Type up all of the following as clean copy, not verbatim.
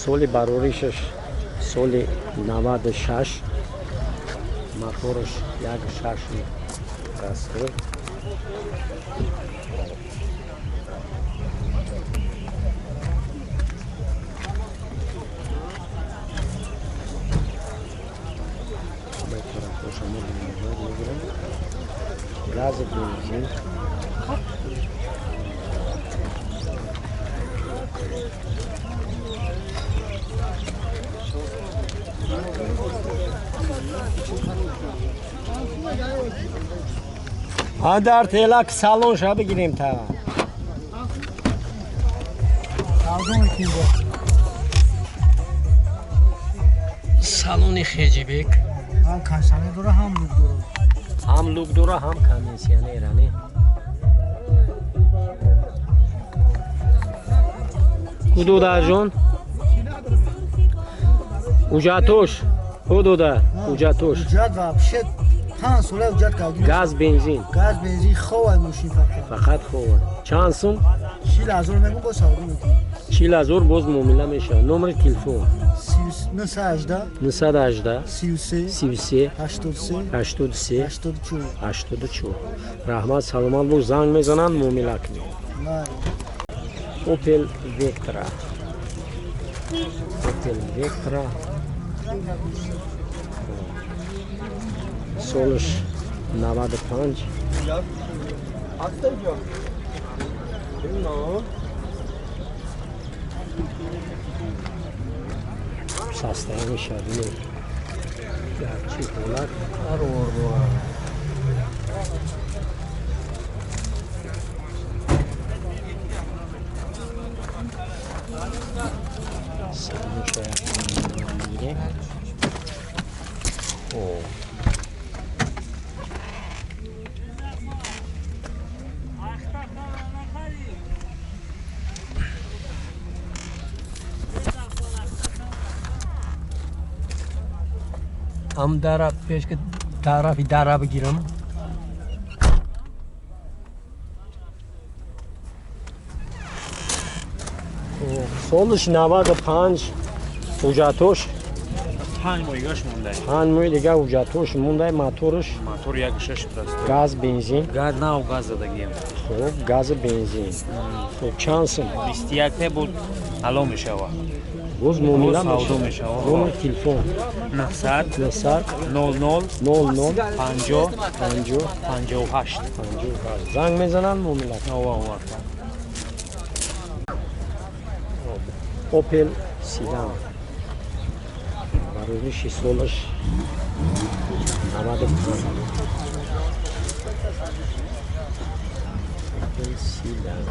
Соли бароришаш соли 96, мотораш 1.6 простой. Газ, бензин. Дар телак салон ша бигирем та. Салони Хеҷибек. Ҳам кондиционер дора, ҳам люк дора. Ҳам люк дора, ҳам кондиционер, ане. Кудодарҷон? Уҷатош. Кудода, уҷатош. Уҷат вообще 5 сола уҷат кардем. Газ, бензин. Газ, бензин, хова мошин фақат. Фақат хова. Чанд сум? 40,000 мегӯм, боз савдо мекунем. 40,000 боз муомила мешавад. Номери телефон? 918 918 33 33 83 83 84 84. Раҳмат, саломат бош. Занг мезананд, муомила кунед. Opel Vectra. Opel Vectra. Солаш 95. Состояние шабини гарчи ҳолат қарор дорад. Ам дара пеш ки тарафи дара бигирам. Солаш 95, ҳуҷҷатош 5 моҳ дигаш монда. 5 моҳ дига ҳуҷҷатош монда, моторш мотор 1.6 просто. Газ, бензин. Газ нав газ задагием. Хуб, газ, бензин. Хуб, чанд сум? 21 буд, ало мешава. Боз муомила мешава. Номер телефон 900 900 00 00 50 50 58 58. Занг мезананд, муомила. Ова. Opel Sedan. Барориши солаш 95. Opel Sedan.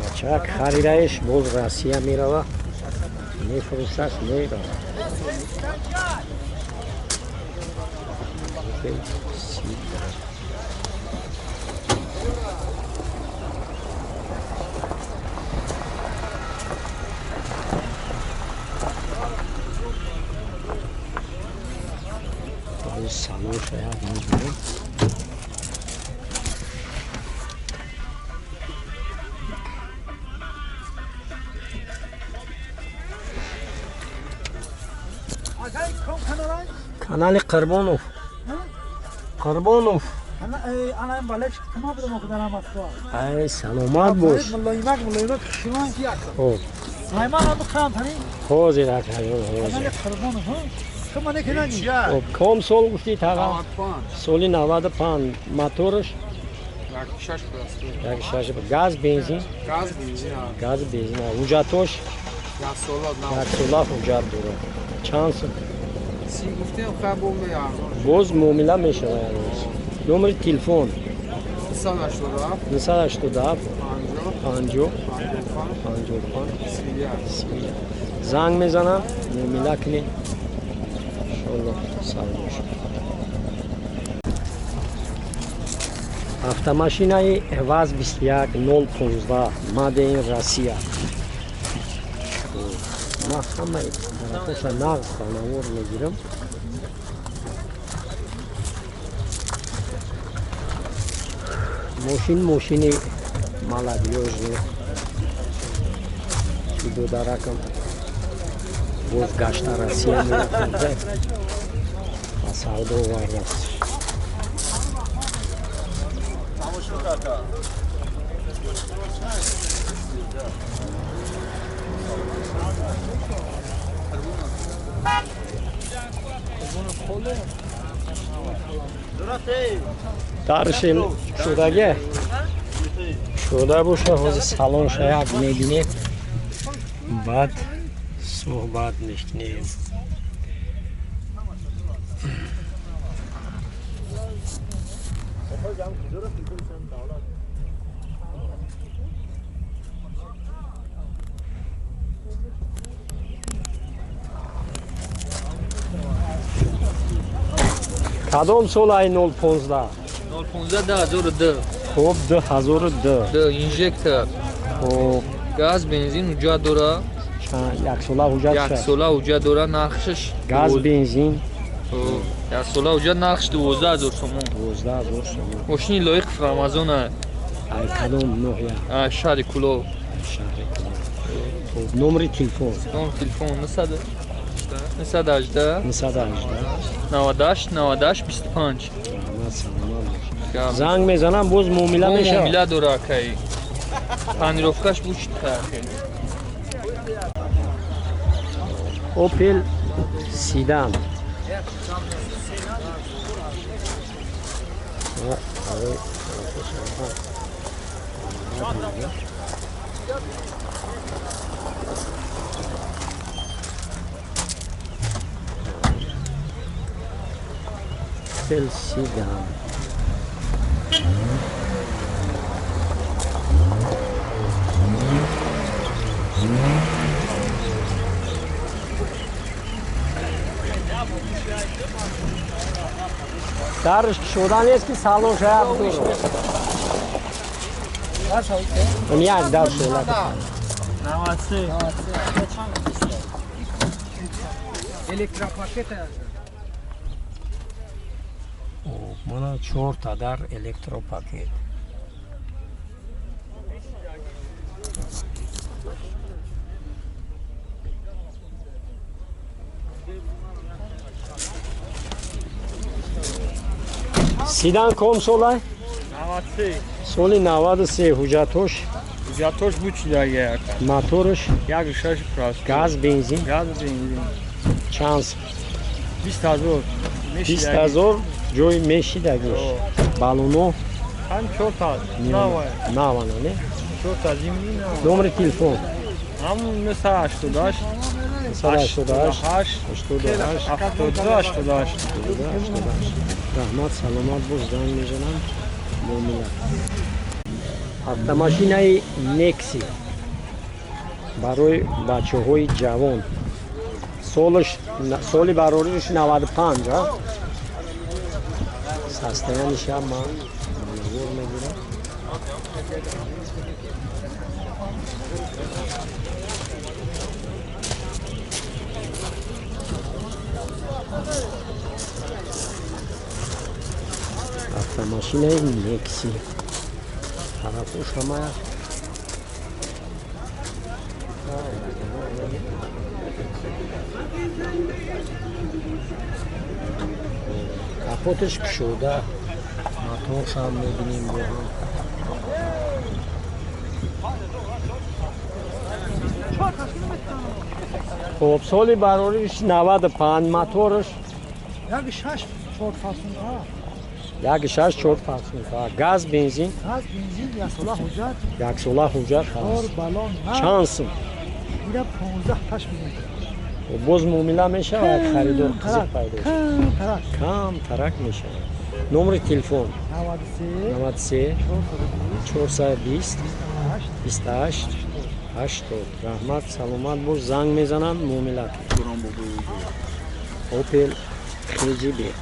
Бачак харидаеш, боз Россия мерава, мефурӯшаш, мерава. Opel Sedan. Салон шояд мебинем. Канали Қурбонов. Қурбонов. Ай, саломат бош. Хуб. Ҳозир акаҷон, ҳозир. Ком сол гуфтӣ таға? Соли 95. Мотораш? 1.6. Газ, бензин? Газ, бензин. Газ, бензин. Ҳуҷҷатош? Як сола ҳуҷҷат дорад. Чанд сум? Боз муомила мешавад. Номери телефон? 987 50 55 31. Занг мезанам, муомила кунед. Иншоллоҳ савдо шуд. Автомашинаи ВАЗ 21 015 Made in Россия. Ман ҳамаи тарафоша нағз ба навор мегирам. Мошин мошини молодёжный. Додаракам боз гашта Россия мерафтем, ба савдо овардаст. Даршил шудаге шуда боша, ҳозир салонша як мебинем, баъд суҳбат мекунем. Кадом сол ай 015? 015 2002. Хуб, 2002. Ду инжектор. Хуб, газ, бензин ҳуҷҷат дора. Як сола ҳуҷҷат. Як сола ҳуҷҷат дора, нархшаш газ, бензин. Як сола ҳуҷҷат, нархш 12 000 сомон. 12 000 сомон. Мошини лоиқ Рамазон. Ай кадом ноҳия? Шаҳри Кӯлоб. Шаҳри Кӯлоб. Хуб, номери телефон? Номери телефон 918 918 98 98 25. Раҳмат, саломат бош. Занг мезанам, боз муомила мешавад. Муомила дора, акай. Тонировкаш бучит хеле. Опел Седан. Опел Седан. Дарш кушода нест, ки салон шаяк дорад. Як дар шола. Электропакет. Мана чорта дар электропакет. Седан ком сола? 93. Соли 93, ҳуҷҷатош? Ҳуҷҷатош бучидаги ака. Моторш? 1.6 просто. Газ, бензин? Газ, бензин. Чанд? 20 000. 20 000 ҷои мешидагиш. Балоно? Ҳам чорта. Нава. Навана, не? Чорта зимний нава. Номери телефон? Ҳамун 988 988 88 72 88. Раҳмат, саломат бош, занг мезанам, муомила. Автомашинаи Некси барои бачаҳои ҷавон. Солаш, соли барориш 95, а? Состояниеша ман назор мегирам. Автомашинаи Некси. Тарафош ҳама капоташ кушода, моторшам мебинем бо ҳам. Хуб, соли барориш 95, моторш 1.6 чор форсунка. 1.6 чор форсунка. Газ, бензин? Газ, бензин, як сола ҳуҷҷат. Як сола ҳуҷҷат ҳаст. Балон. Чанд сум? Ира 15 8 мегирад. Боз муомила мешавад, харидор қизиқ пайдо шавад. Кам Кам тарак мешавад. Номери телефон? 93 93 420 28 80. Раҳмат, саломат бош, занг мезанам, муомила. Опел Хеджбек.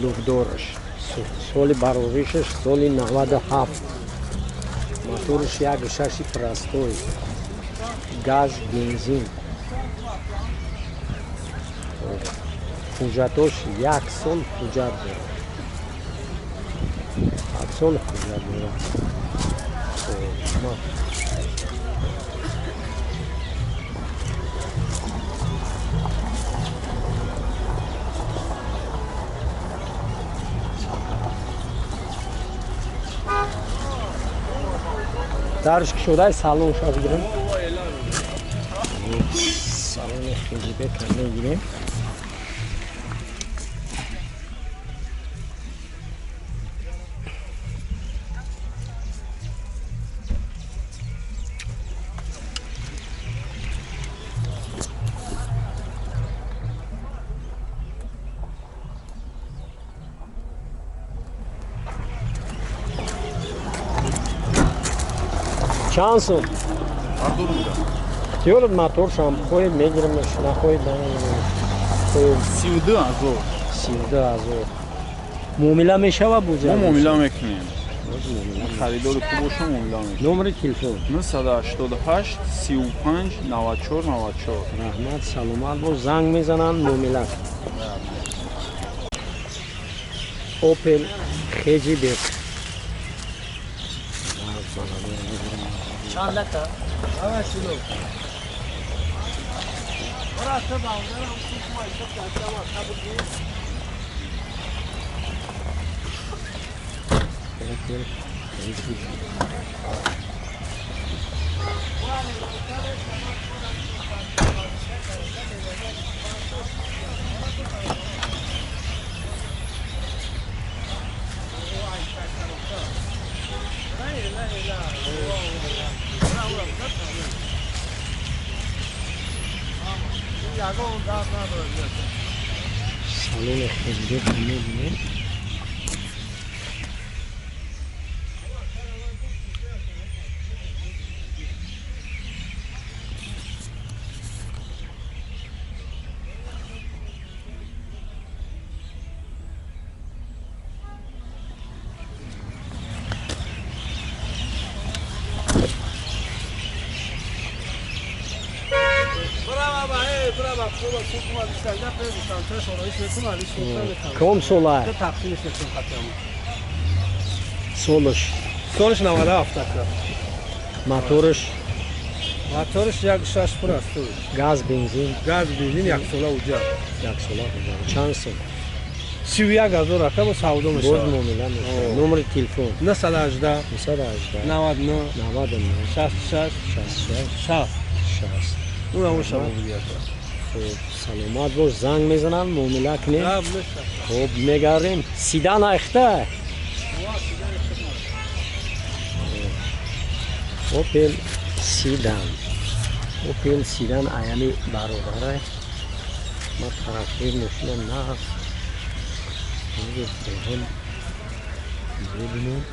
Луфдораш. Соли бароришаш соли 97. Моторш 1.6 простой. Газ, бензин. Ҳуҷҷатош як сол ҳуҷҷат дорад. Як сол ҳуҷҷат дорад. Дарш кушодаи салонша бигирем. Салони хеҷибека мегирем. Чанд сум? Ихтиёрат моторшам хоҳед мегиремш, нахоҳед намегирем. 32 ҳазор. 32 ҳазор. Муомила мешавад боз? Мо муомила мекунем. Харидори хуб боша муомила мекунем. Номери телефон? 988 35 94 94. Раҳмат, саломат бош. Занг мезананд, муомила. Opel Хеҷибек. Чанд лата? Салони хеҷибек мебинем. Ком сола? Солаш. Солаш 97 ака. Мотораш? Мотораш 1.6 пур аст. Газ, бензин? Газ, бензин як сола уҷа. Як сола уҷа. Чанд сум? 31 ҳазор ака бо савдо мешавад. Боз муомила мешавад. Номери телефон? 918 918 99 99 66 66 60 60. Уна уша буд. Хуб, саломат бош. Занг мезанам, муомила кунем. Хуб, мегардем. Седан айхта? Опел Седан. Опел Седан аями бародаре. Ма тарафдори мошина нағз. Мебинем.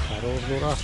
Қарор дорад.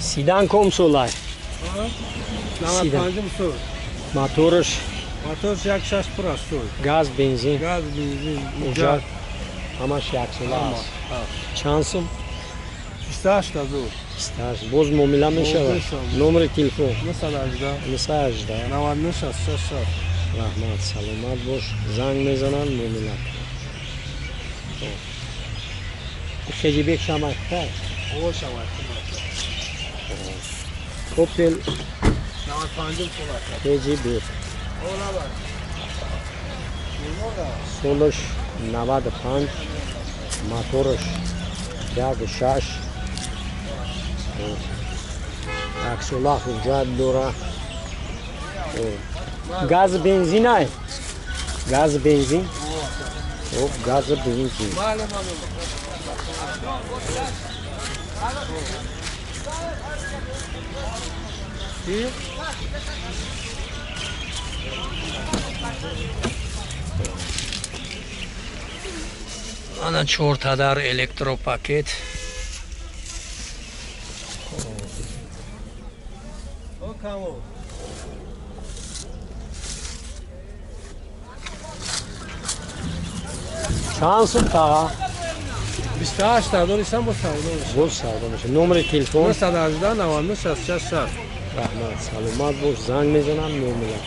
Седан ком солай? 95 сол. Мотораш? Мотораш 1.6 пур аст. Газ, бензин? Газ, бензин, уҷа. Ҳамаш яксола аст. Чанд сум? 28 ҳазор. 28. Боз муомила мешавад? Номери телефон? 918 918 99 66. Раҳмат, саломат бош. Занг мезананд, муомила кунанд. Хеҷибек шамайхта? О, шамайхта. Опел 95 Хеҷибек. Солаш 95, мотораш 1.6. Яксола ҳуҷҷат дора. Газ, бензин ай? Газ, бензин? Хуб, газ, бензин. Ана чортадар электропакет. Чанд сум таға? 28 та дорисам, бо савдо мешавад. Боз савдо мешавад. Номери телефон? 918 99 66 60. Раҳмат, саломат бош, занг мезанам, муомила.